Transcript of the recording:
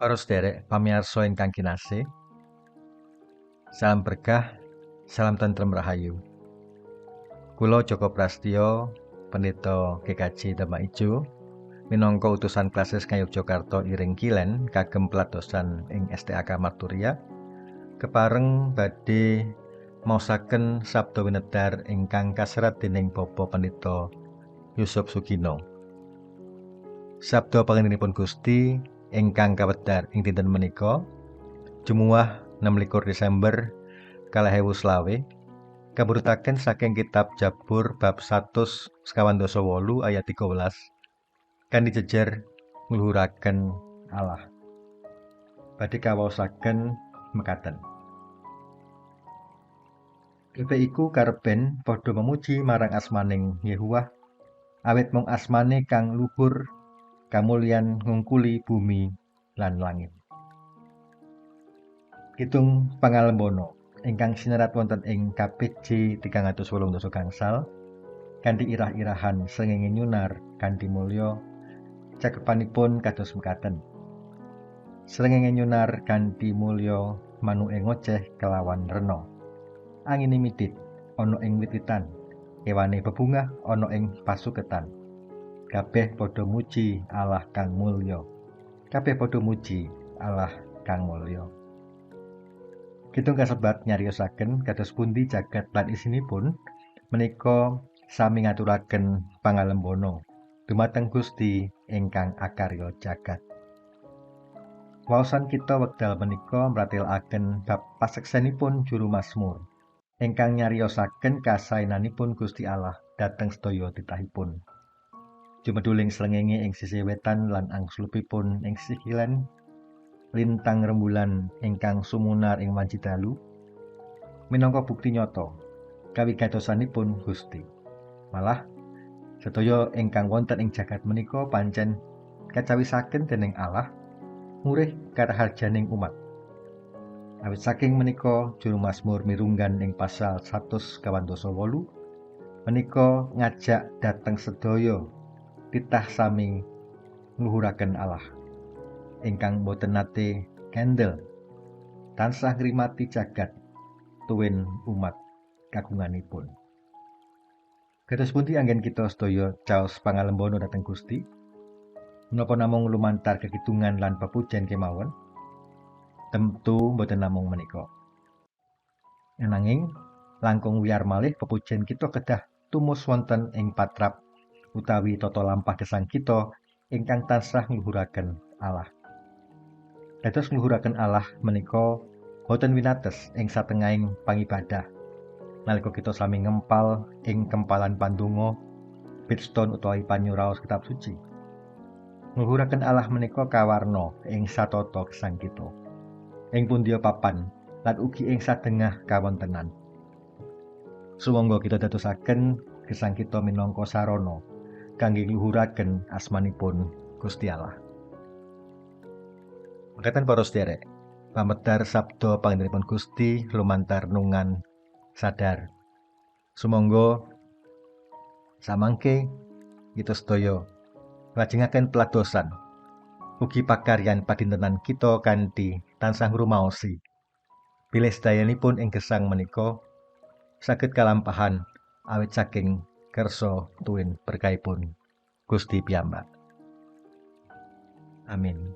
Para sederek pamirsa ingkang kinasih, salam berkah, salam tentrem rahayu. Kula Joko Prastyo, pendeta GKJ Demak Ijo, minangka utusan klasis Ngayogyakarta Iring Kilen kagem peladosan ing STAK Marturia, kepareng badhe maosaken sabda winedhar ingkang kaserat dening Bapak Pendeta Yusuf Sugino. Sabda panjenenganipun Gusti ingkang kawedhar ing dinten menika Jumuah 26 Desember 2025 kaburutaken saking kitab Jabur bab 188 ayat 13 kanthi jejer ngluhuraken Allah. Badhe kawaosaken mekaten. Kabeh iku kareben padha memuji marang asmaning Yehuwah, awit mung asmane kang luhur kamulyan ngungkuli bumi lan langit. Kidung Pangalembono ingkang sinerat wonten ing KPJ 380 gangsal kanthi irah-irahan srengenge nyunar kanthi mulya, cakepanipun kados mekaten. Srengenge nyunar kanthi mulya, manuke ngoceh kelawan rena. Angine midhit ana ing wit-witan, kewane bebungah ana ing pasuketan. Kabeh padha muji Allah kang mulya. Kabeh padha muji Allah kang mulya. Kidung kasebat nyariosaken kados pundi jagat lan isinipun menika sami ngaturaken pangalembono dumateng Gusti ingkang akarya jagat. Waosan kita wekdal menika mratelaken bab paseksenipun juru Mazmur ingkang nyariosaken kasaenanipun Gusti Allah dhateng sedaya titahipun. Jumeduling srengenge ing sisih wetan lan angslupipun ing sisih kilen, lintang rembulan ingkang sumunar ing wanci dalu minangka bukti nyata kawigatosanipun Gusti. Malah sedaya ingkang wonten ing jagat menika pancen kacawisaken dening Allah murih karaharjaning umat. Awit saking menika juru Mazmur mirunggan ing pasal 188 menika ngajak dhateng sedaya titah sami ngluhuraken Allah ingkang boten nate kendel tansah ngrimati jagat tuwin umat kagunganipun. Kados pundi anggen kita sedaya caos pangalembono dhateng Gusti? Menapa namung lumantar kekidungan lan pepujen kemawon? Tentu boten namung menika. Ananging langkung wiyar malih pepujen kita kedah tumus wonten ing patrap utawi tata lampah gesang kita ingkang tansah ngluhuraken Allah. Dados ngluhuraken Allah menika boten winates ing satengahing pangibadah. Nalika kita sami ngempal ing kempalan pandonga, bidstone utawi panyuraos kitab suci. Ngluhuraken Allah menika kawarna ing satata gesang kita. Ing pundi papan lan ugi ing sadengah kawontenan. Sumangga kita dadosaken gesang kita minangka sarana kangge ngluhuraken asmanipun Gusti Allah. Mekaten para sederek, pamedhar sabda panjenenganipun Gusti lumantar nungan sadar. Sumangga samangke kita sedaya nglajengaken peladosan ugi pakaryan padintenan kita kanthi tansah ngrumaosi. Bilih sedayanipun ing gesang menika saged kalampahan awit saking kersa tuwin berkahipun Gusti piyambak. Amin.